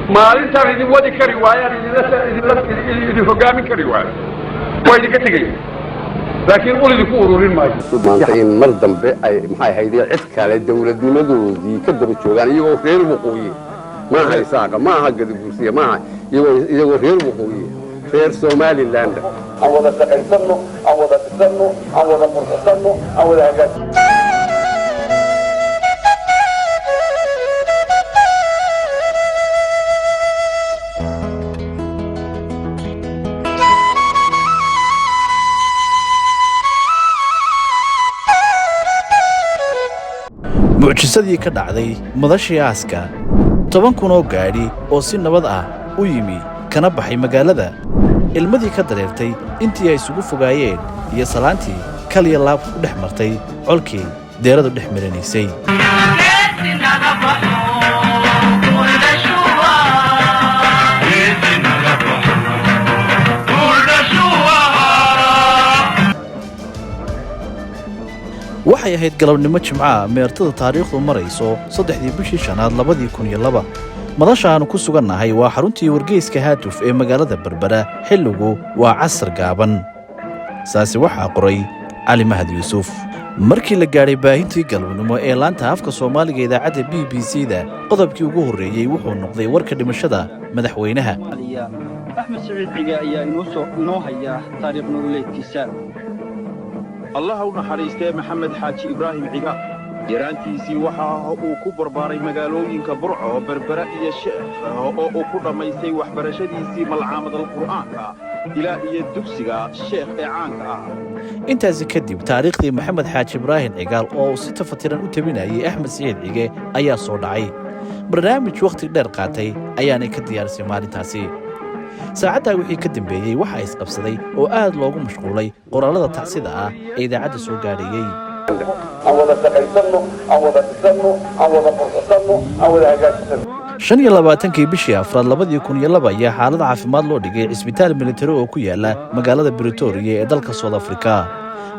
Maalintaan idin wadi kari waayaan, idin hogaamin kari waayo, waa idinka tegaya, laakiin ul idinku ururin maayo. Maanta in mar dambe ay, maxay ahayd, cid kale dawladnimadoodii ka daba joogaan, iyagoo reer waqooyi maaha, Isaaqa maaha, Gadaguursiya maaha, iyagoo reer waqooyi, reer Somaliland. Aan wada shaqaysanno, aan wada dhisanno, aan wada qurxisanno, aan wada hagaajino. Mucjisadii ka dhacday madashii aaska, 10,000 oo gaadhi oo si nabad ah u yimi kana baxay magaalada, ilmadii ka dareertay intii ay isugu fogaayeen iyo salaantii kaliya laab ku dhex martay colkii deeradu dhex marinaysay. Waxay ahayd galabnimo Jimcaha, meertada taariikhdu marayso 3-dii bishii shanaad 2002. Madasha aannu ku sugannahay waa xaruntii wargeyska Haatuf ee magaalada Berbera. Xilligu waa casar gaaban. Saasi waxaa qoray Cali Mahad Yuusuf. Markii la gaadhay baahintii galabnimo ee laanta afka Soomaaliga idaacadda BBC-da, qodobkii ugu horreeyey wuxuu noqday warka dhimashada madaxweynaha. Axmed Siciid Cige ayaa inoo haya taariikh nololeedkiisa. Allah u naxariistee, Maxamed Xaaji Ibraahim Cigaal yaraantiisii waxa uu ku barbaaray magaalooyinka Burco, Berbera iyo Sheekh, oo uu ku dhammaystay waxbarashadiisii malcaamadal Qur'aanka ilaa iyo dugsiga Sheekh ee caanka ah. Intaasi kadib, taariikhdii Maxamed Xaaji Ibraahim Cigaal oo uu si tafatiran u tabinayey Axmed Siciid Cige ayaa soo dhacay. Barnaamij wakhti dheer qaatay ayaanay ka diyaarisay maalintaasi. Saacaddaa wixii ka dambeeyey waxaa isqabsaday oo aad loogu mashquulay qoraallada tacsida ah ee idaacadda soo gaadhayey. Aan wada shaqaysanno, aan wada dhisanno, aan wada qurxisanno, aan wada hagaajisano. 25-kii bishii afraad 2002 ayaa xaalad caafimaad loo dhigay cisbitaal militari oo ku yaala magaalada Britoria ee dalka South Africa.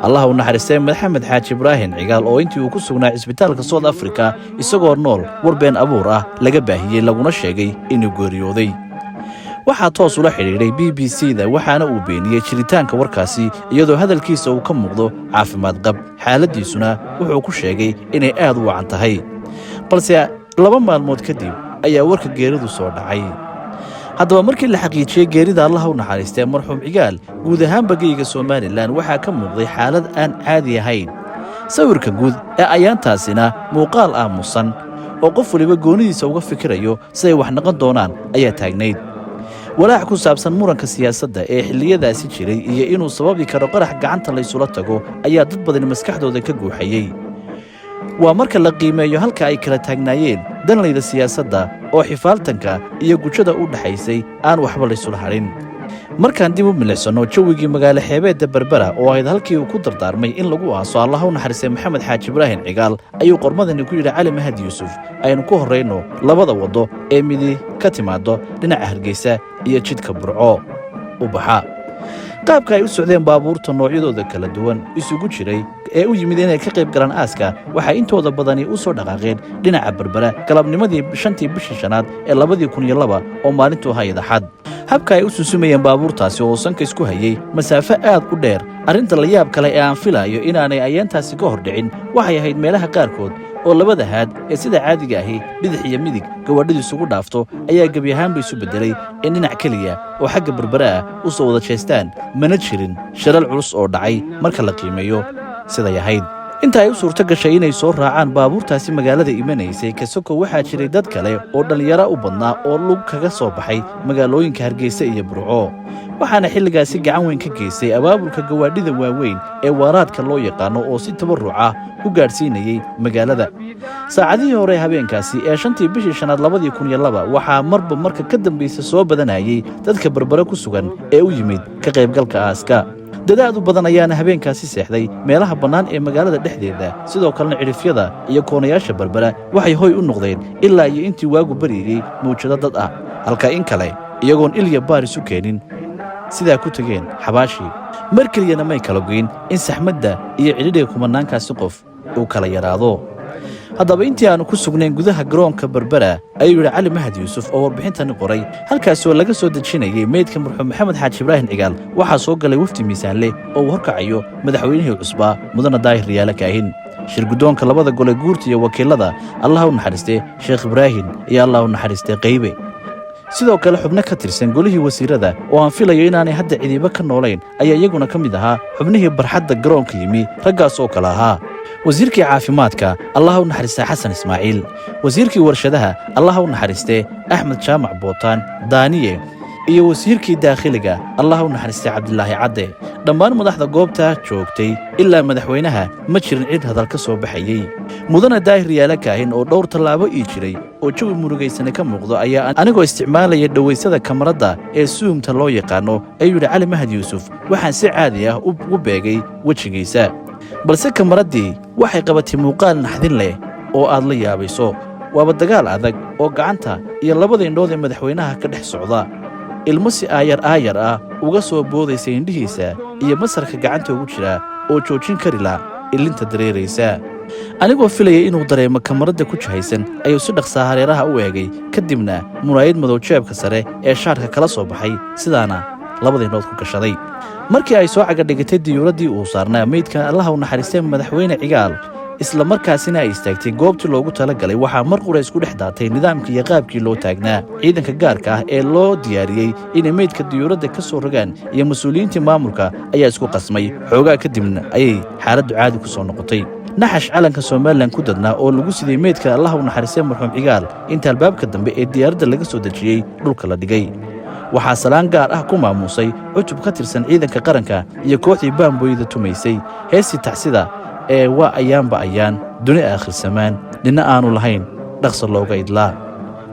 Allaha u naxariistay, Maxamed Xaaji Ibraahim Cigaal oo intii uu ku sugnaa cisbitaalka South Africa isagoo nool war been abuur ah laga baahiyey, laguna sheegay inuu geeriyooday, waxaa toos ula xidhiidhay BBC-da, waxaana uu beeniyey jiritaanka warkaasi, iyadoo hadalkiisa uu ka muuqdo caafimaad qab, xaaladdiisuna wuxuu ku sheegay inay aad u wacan tahay. Balse 2 maalmood kadib ayaa warka geeridu soo dhacay. Haddaba, markii la xaqiijiyey geerida Allaha u naxariistee marxuum Cigaal, guud ahaanba geyga Somaliland waxaa ka muuqday xaalad aan caadi ahayn. Sawirka guud ee ayaantaasina muuqaal aamusan oo qof waliba goonidiisa uga fikirayo siday wax noqon doonaan ayaa taagnayd. Walaac ku saabsan muranka siyaasadda ee xilliyadaasi jiray iyo inuu sababi karo qarax gacanta laysula tago ayaa dad badani maskaxdooda ka guuxayey. Waa marka la qiimeeyo halka ay kala taagnaayeen danlayda siyaasadda oo xifaaltanka iyo gujada u dhaxaysay aan waxba laysula hadhin. Markaan dib u milicsanno jawigii magaalo xeebeedda Berbera oo ahayd halkii uu ku dardaarmay in lagu aaso Allaha u naxariistay Maxamed Xaaji Ibraahim Cigaal, ayuu qormadani ku yidhi Cali Mahad Yuusuf. Aynu ku horrayno labada waddo ee midi ka timaaddo dhinaca Hargeysa iyo jidka Burco u baxa. Qaabka ay u socdeen baabuurta noocyadooda kala duwan isugu jiray ee u yimid inay ka qayb galaan aaska, waxay intooda badani u soo dhaqaaqeen dhinaca Berbera galabnimadii 5-tii bishii shanaad ee 2002 oo maalintu ahayd Axad. Habka ay u susumayeen baabuurtaasi oo sanka isku hayey masaafo aad u dheer, arrinta la yaab kale ee aan filaayo inaanay ayaantaasi ka hor dhicin waxay ahayd meelaha qaarkood oo labada haad ee sida caadiga ahi bidix iyo midig gawaadhidu isugu dhaafto ayaa gebi ahaanba isu beddelay in dhinac keliya oo xagga Berbera ah u soo wada jeestaan. Mana jirin shilal culus oo dhacay marka la qiimeeyo siday ahayd. Inta ay u suurto gashay inay soo raacaan baabuurtaasi magaalada imanaysay kasoko, waxaa jiray dad kale oo dhallinyaro u badnaa oo lug kaga soo baxay magaalooyinka Hargeysa iyo Burco, waxaana xilligaasi gacan weyn ka geystay abaabulka gawaadhida waaweyn ee waaraadka loo yaqaano oo si tabarruc ah ku gaadhsiinayey magaalada. Saacadihii hore habeenkaasi ee 5-tii bishii shanaad 2002 waxaa marba marka ka dambaysa soo badanayey dadka Berbere ku sugan ee u yimid ka qaybgalka aaska. Dadaad u badan ayaana habeenkaasi seexday meelaha bannaan ee magaalada dhexdeeda. Sidoo kalena cidhifyada iyo koonayaasha Berbera waxay hoy u noqdeen ilaa iyo intii waagu baryayey mawjado dad ah, halka in kale iyagoon ilya baar isu keenin sidaa ku tegeen xabaashii. Mar keliyana may kala goyn in saxmadda iyo cidhidhiga kumanaankaasi qof uu kala yaraado. Haddaba, intii aanu ku sugnayn gudaha garoonka Berbera, ayuu yidhi Cali Mahad Yuusuf oo warbixintani qoray, halkaasi oo laga soo dejinayay meydka marxuum Maxamed Xaaji Ibraahim Cigaal, waxaa soo galay wafdi miisaanleh oo uu horkacayo madaxweynihii cusbaa, Mudane Daahir Riyaale Kaahin, shirguddoonka labada gole, guurta iyo wakiilada, Allah u naxariistee Sheekh Ibraahim iyo, Allah u naxariistee, Qaybe, sidoo kale xubno ka tirsan golihii wasiirada oo aan filayo inaanay hadda cidiiba ka noolayn ayaa iyaguna ka mid ahaa xubnihii barxadda garoonka yimi. Raggaas oo kale ahaa wasiirkii caafimaadka, Allah u naxariistee, Xasan Ismaaciil, wasiirkii warshadaha, Allah u naxariistee, Axmed Jaamac Bootaan Daaniye, iyo wasiirkii daakhiliga, Allah u naxariistay, Cabdilaahi Cadde. Dhammaan madaxda goobta joogtay ilaa madaxweynaha ma jirin cid hadal ka soo baxayey. Mudane Daahir Yaala Kaahin oo dhowr tallaabo ii jiray oo jawi murugaysane ka muuqdo ayaa, anigoo isticmaalaya dhowaysada kamaradda ee zoom-ta loo yaqaano, ayuu yidhi Cali Mahad Yuusuf, waxaan si caadi ah ugu beegay wejigiisa, balse kamaraddii waxay qabatay muuqaal naxdin leh oo aad la yaabayso. Waaba dagaal adag oo gacanta iyo labada indhood ee madaxweynaha ka dhex socda, ilmo si aayar aayar ah uga soo boodaysa indhihiisa iyo masarka gacanta ugu jira oo joojin kari la ilinta dareeraysa. Anigoo filaya inuu dareemo kamaradda ku jahaysan, ayuu si dhaqsaa hareeraha u eegay, kadibna muraayad madow jeebka sare ee shaarka kala soo baxay, sidaana labada indhood ku gashaday. Markii ay soo cagadhigatay diyuuraddii uu saarnaa meydka, Allaha u naxariistay, madaxweyne Cigaal, isla markaasina ay istaagtay goobtii loogu talagalay, waxaa mar qura isku dhex daatay nidaamkii iyo qaabkii loo taagnaa. Ciidanka gaarka ah ee loo diyaariyey inay meydka diyuuradda ka soo rogaan iyo mas-uuliyiintii maamulka ayaa isku qasmay. Xoogaa kadibna ayay xaaladdu caadi ku soo noqotay. Naxash calanka Somaliland ku dadnaa oo lagu siday meydka, Allaha u naxariistay, marxuum Cigaal, inta albaabka dambe ee diyaaradda laga soo dejiyey dhulka la dhigay, waxaa salaan gaar ah ku maamuusay cutub ka tirsan ciidanka qaranka iyo kooxdii baamboyda tumaysay heestii tacsida ee "Waa ayaanba ayaan duni aakhirsamaan, nina aanu lahayn dhaqso looga idlaa".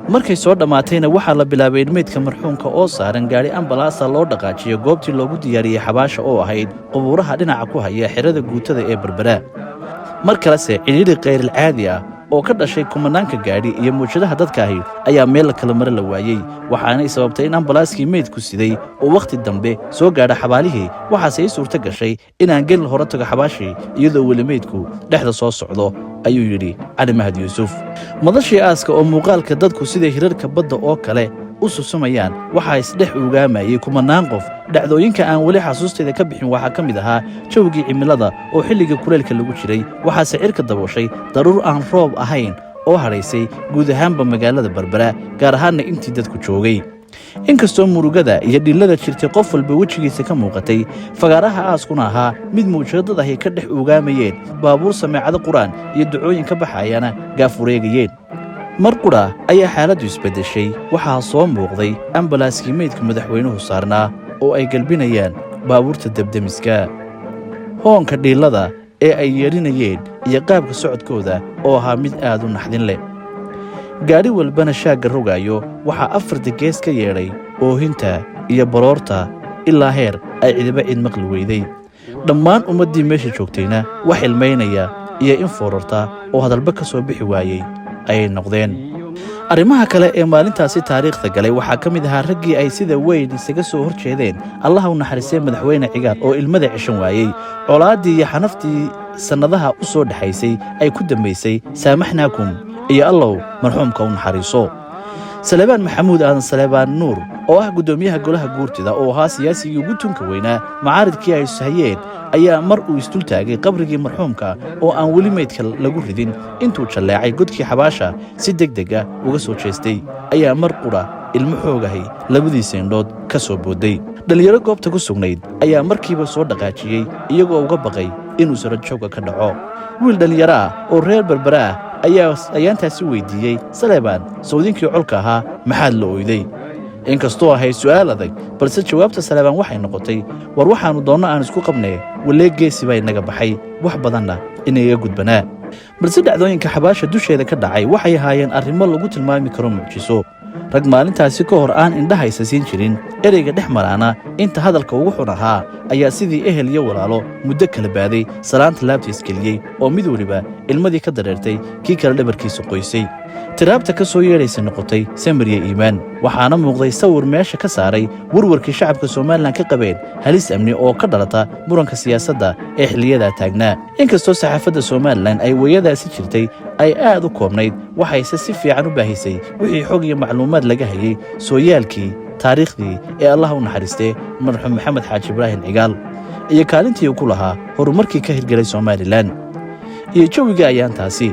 Markay soo dhammaatayna waxaa la bilaabay in meydka marxuumka oo saaran gaadhi ambalaasa loo dhaqaajiyo goobtii loogu diyaariyey xabaasha oo ahayd qubuuraha dhinaca ku haya xerada guutada ee Berbera. Mar kalese cidhiidhi khayrilcaadi ah oo ka dhashay kumanaanka gaadhi iyo mawjadaha dadka ahi ayaa meel la kala mare la waayey, waxaanay sababtay in ambalaaskii meydku siday oo wakhti dambe soo gaadha xabaalihii. Waxaase ii suurto gashay inaan gelin hore tago xabaashii iyadoo weli meydku dhexda soo socdo, ayuu yidhi Cali Mahad Yuusuf. Madashii aaska oo muuqaalka dadku sida hirarka badda oo kale u susumayaan, waxaa isdhex ugaamayey kumanaan qof. Dhacdooyinka aan weli xasuustayda ka bixin waxaa ka mid ahaa jawgii cimilada oo xilliga kuleylka lagu jiray, waxaase cirka dabooshay daruur aan roob ahayn oo hadhaysay guud ahaanba magaalada Berbera, gaar ahaanna intii dadku joogay. Inkastoo murugada iyo dhillada jirtay qof walba wejigiisa ka muuqatay, fagaaraha aaskuna ahaa mid muujadad ahi ka dhex ugaamayeen, baabuur sameecado qur-aan iyo ducooyin ka baxayana gaaf wareegayeen, mar qudha ayaa xaaladdu isbeddeshay. Waxaa soo muuqday ambalaaskii meydka madaxweynuhu saarnaa oo ay galbinayaan baabuurta debdemiska. Hoonka dhiillada ee ay yeedhinayeen iyo qaabka socodkooda oo ahaa mid aad u naxdin leh, gaadhi walbana shaagga rogaayo, waxaa afarta gees ka yeedhay oohinta iyo baroorta ilaa heer ay cidiba cid maqli weyday. Dhammaan ummaddii meesha joogtayna wax ilmaynaya iyo in foorarta oo hadalba ka soo bixi waayey ayay noqdeen. Arrimaha kale ee maalintaasi taariikhda galay waxaa ka mid ahaa raggii ay sida weyn isaga soo hor jeedeen, Allaha u naxariistay, madaxweyne Cigaal, oo ilmada ceshan waayey. Colaaddii iyo xanaftii sannadaha u soo dhexaysay ay ku dambaysay "saamaxnaakum" iyo "Allow marxuumka u naxariiso". Saleebaan Maxamuud Aadan, Saleebaan Nuur, oo ah guddoomiyaha golaha guurtida oo ahaa siyaasigii ugu tunka weynaa macaaridkii ay ishayeen, ayaa mar uu isdultaagay qabrigii marxuumka oo aan weli meydka lagu ridin, intuu jalleecay godkii xabaasha si deg deg ah uga soo jeestay, ayaa mar qudha ilmo xoogahay labadiisa indhood ka soo boodday. Dhallinyaro goobta ku sugnayd ayaa markiiba soo dhaqaajiyey, iyagoo uga baqay inuu sarajooga ka dhaco. Wiil dhallinyaro ah oo reer Berbera ah ayaa ayaantaasi weydiiyey Saleebaan: "Sawdinkii colka ahaa, maxaad la oyday?" Inkastoo ahayd su'aal adag, balse jawaabta Saleebaan waxay noqotay: "War waxaannu doonno aan isku qabnee, walee geesi baa inaga baxay, wax badanna inaga gudbanaa." Balse dhacdooyinka xabaasha dusheeda ka dhacay waxay ahaayeen arrimo lagu tilmaami karo mucjiso. Rag maalintaasi ka hor aan indhahaysa siin jirin, ereyga dhex maraana inta hadalka ugu xun ahaa, ayaa sidii ehel iyo walaalo muddo kala baaday salaanta laabta isgeliyey, oo mid weliba ilmadii ka dareertay kii kale dhabarkiisa qoysay. Tiraabta ka soo yeedhaysa noqotay samiriya iimaan. Waxaana muuqday sawir meesha ka saaray warwarkii shacabka Somalilan ka qabeen halis amni oo ka dhalata muranka siyaasadda ee xilliyadaa taagnaa. Inkastoo saxaafadda Somalilan ay wayadaasi jirtay ay aad u koobnayd, waxayse si fiican u baahisay wixii xog iyo macluumaad laga hayey sooyaalkii taariikhdii ee Allah u naxariistee marxuum Maxamed Xaaji Ibraahim Cigaal iyo kaalintii uu ku lahaa horumarkii ka hirgelay Somalilan iyo jawiga ayaantaasi.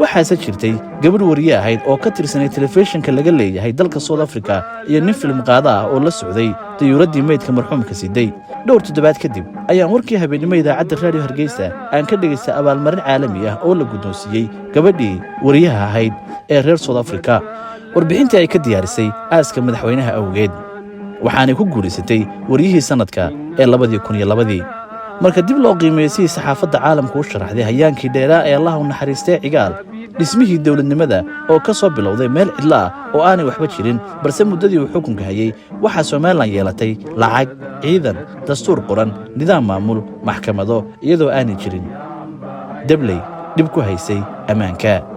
Waxaase jirtay gabadh wariye ahayd oo ka tirsanay telefishinka laga leeyahay dalka South Africa iyo nin filim qaada ah oo la socday dayuuraddii meydka marxuumka siday. Dhowr toddobaad kadib ayaan warkii habeennimo idaacadda Raadiyo Hargeysa aan ka dhegaystay abaalmarin caalami ah oo la guddoonsiiyey gabadhii wariyaha ahayd ee reer South Africa, warbixintii ay ka diyaarisay aaska madaxweynaha awgeed. Waxaanay ku guulaysatay waryihii sannadka ee 2002-dii. Marka dib loo qiimeeyo sidii saxaafadda caalamku u sharaxday hayaankii dheeraa ee Allah u naxariistay Cigaal, dhismihii dowladnimada oo ka soo bilowday meel cidlo ah oo aanay waxba jirin, balse muddadii uu xukunka hayey waxaa Somalilan yeelatay lacag, ciidan, dastuur qoran, nidaam maamul, maxkamado, iyadoo aanay jirin dabley dhib ku haysay ammaanka.